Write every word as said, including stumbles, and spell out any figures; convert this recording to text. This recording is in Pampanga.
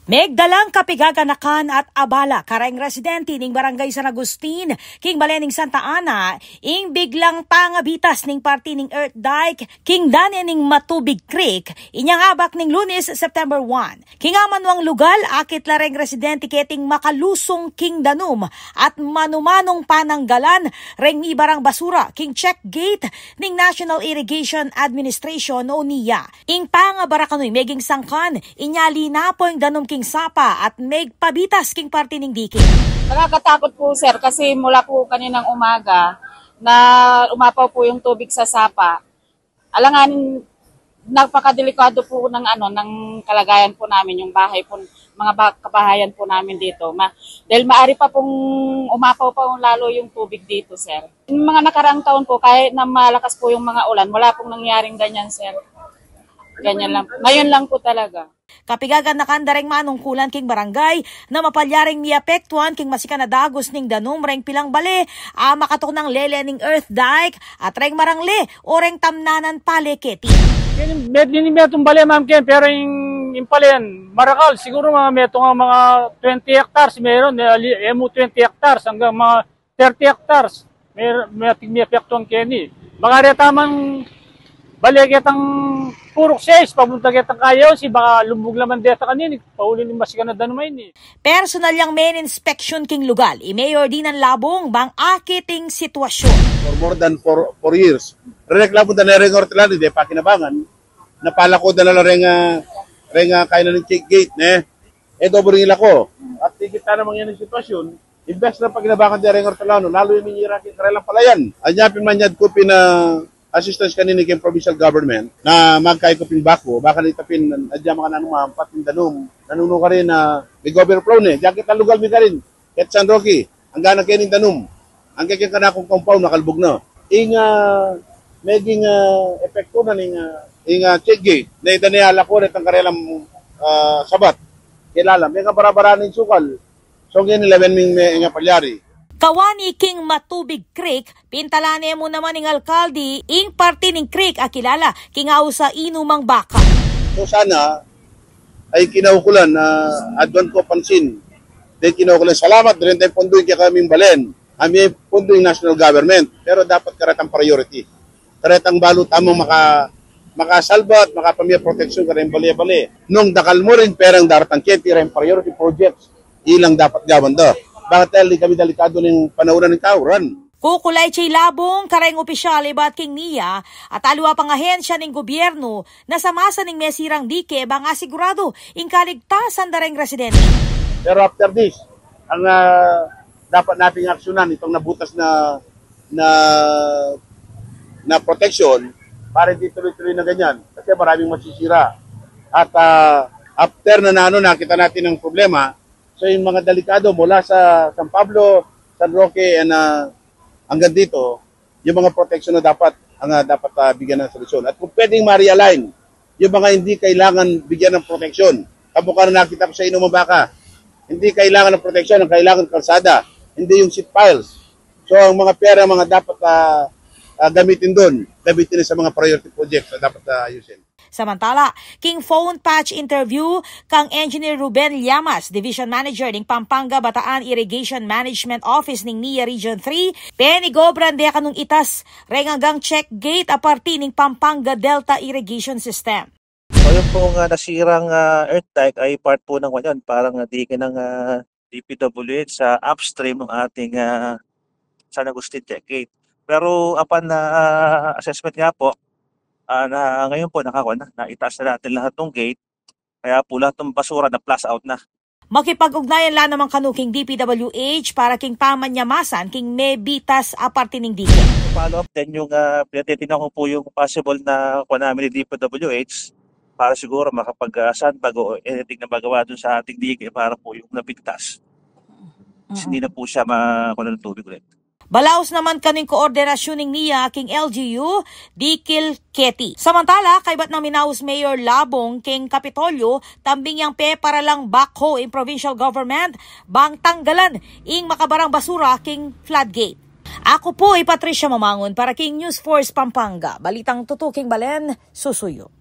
Megdalang kapigaganakan at abala kareng residente ning Barangay San Agustin, king bale ning Santa Ana, ing biglang pangabitas ning parti ning earth dike king dane ning Matubig Creek, inyang abak ning Lunes, September one. King amanuang lugal, akit la reng residente keting makalusung king danum at manumanung pananggalan reng mibarang basura king check gate ning National Irrigation Administration o NIA. Ing pangabara kanuy meging sangkan, inya linapo ing danum king sapa at megpabitas king parti ning dike. Nakakatakot po, sir, kasi mula po kaninang umaga na umapaw po yung tubig sa sapa. Alanganin, napakadelikado po ng ano, ng kalagayan po namin, yung bahay po, mga ba-, kabahayan po namin dito. Ma-, dahil maari pa pong umapaw pa lalo yung tubig dito, sir. Yung mga nakaraang taon po, kahit na malakas po yung mga ulan, wala pong nangyaring ganyan, sir. Ganyan lang. Ngayon lang po talaga. Kapigaganakan da reng manungkulan king barangay na mapalya reng miapektuan king masikan a dagus ning danum reng pilang bale a makatuknang lele ning earth dike at reng marangle o reng tamnanan pale keti. Ken, met-, ini metung bale, ma'am, ken, pero ing, ing palen, marakal, siguro mga metung a mga twenty hectares, meron, eh, ali-, emu twenty hectares hanggang mga thirty hectares. May, may ating may apektuhan keni. Baka reta mang bale ketang purok sais, papunta ketang Kayaw, si baka lumbug naman deta kanini, pauli ni masikan a danum a ini. Personal yang men inspeksyon king lugal i Mayor Dinan Labong bang akit ing sitwasyon. For more than four, four years. Rereklamo da ne reng ortelano, de pakinabangan. Napalako da na la reng, ah, reng, ah, kainan ning check gate, ne? E dobo ring ilako. At ikit ta namang yan ing sitwasyon. Imbes na pakinabangan da reng ortelano, lalo yung minyira king karelang palayan. Anya pin manyad ku pin, ah, assistance kanini king provincial government na magkai ku pin backhoe, baka nita pin adya makananu mampat ing danum. Nanunu karin na mig-overflow ne, dyan keta lugal mi karin, ket San Roque, angga na keni ing danum. Angga keng kanakung compound, makalbug na. Ing, ah, meging, ah, epekto na ning, ah, ing, ah, check gate, na ita ne alako retang karelang, ah, sabat. Kilala, mega barabara ning sukal. So, ngeni lawen ming me-, nga palyari. Kawani king Matubig Creek, pintalan ne mu naman ning alkalde ing parti ning creek a kilala king aus a inumang baka. So, sana ay kinaukulan na aduan ku pansin. Dahil kinaukulan, salamat, dahil tayong pondo yung kaya kaming balen. Kami pondo yung national government. Pero dapat karetang priority. Karetang balu tamang maka-, makasalba at makapamie proteksyon kareng bale-bale. Nung dakal mu rin perang daratang keti reng priority projects, ilang dapat gawan da. Bakit? Dahil di kami delikado ning panaunan ning kauran. Kukulay ci Labong kareng opisyal ibat king NIA at aliwa pang ahensya ning gobyernu na sa masa ning mesirang dike bang asiguradu ing kaligtasan da reng residente. Pero after this, ang, ah, dapat nating aksyonan itong nabutas na, na, na proteksyon para hindi tuloy-tuloy na ganyan. Kasi maraming masisira. At, ah, after na, na ano, nakita natin ang problema, so yung mga delikado mula sa San Pablo, San Roque, and, ah, hanggang dito, yung mga proteksyon na dapat, ang, ah, dapat, ah, bigyan ng solusyon. At kung pwedeng ma-realign yung mga hindi kailangan bigyan ng proteksyon. Kamukha na nakita ko sa Inumang Baka, hindi kailangan ng proteksyon, ang kailangan kalsada, hindi yung seat piles. So, ang mga pera, mga dapat, ah, ah, gamitin doon, gamitin na sa mga priority projects na dapat, ah, ayusin. Samantala, king phone patch interview kang Engineer Ruben Llamas, Division Manager ning Pampanga Bataan Irrigation Management Office ning NIA Region three, penigobran de kanung itas reng anggang check gate a parti ning Pampanga Delta Irrigation System. So, yung pong, ah, nasirang, ah, earth dike ay part po ng, ano, parang, ah, dike ng, ah, D P W H sa upstream ng ating, ah, San Agustin check gate. Pero upon, ah, assessment nga po, ah, na ngayon po, nakakuha na, naitaas na natin lahat ng gate. Kaya po lahat ng basura na flush out na. Makipag-ugnayan la naman kanu king D P W H para king pamanyamasan king mebitas a parti ning dike. Follow up din yung, ah, pinatitignan ko po yung possible na kuha namin ni D P W H para siguro makapag, ah, sandbag o anything na magawa dun sa ating dike para po yung nabigtas. Hindi na po siya ma-, kuha ng tubig ulit. Balaus naman kanu ing koordinasyun ning NIA king L G U, Dikil Keti. Samantala, kaybat nang minaus Mayor Labong king Kapitolyo, tambing yang peparalang backhoe ing provincial government bang tanggalan ing makabarang basura king floodgate. Aku pu i Patricia Mamangun para king News Force Pampanga, balitang tutuking balen, susuyu.